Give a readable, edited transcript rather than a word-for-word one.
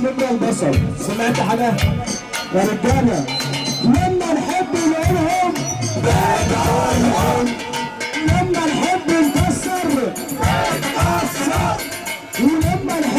نمره البصل. سمعت حاجة؟ يا رجاله لما نحب نقولهم بعد عنهم، لما نحب نكسر نكسر، ولما نحب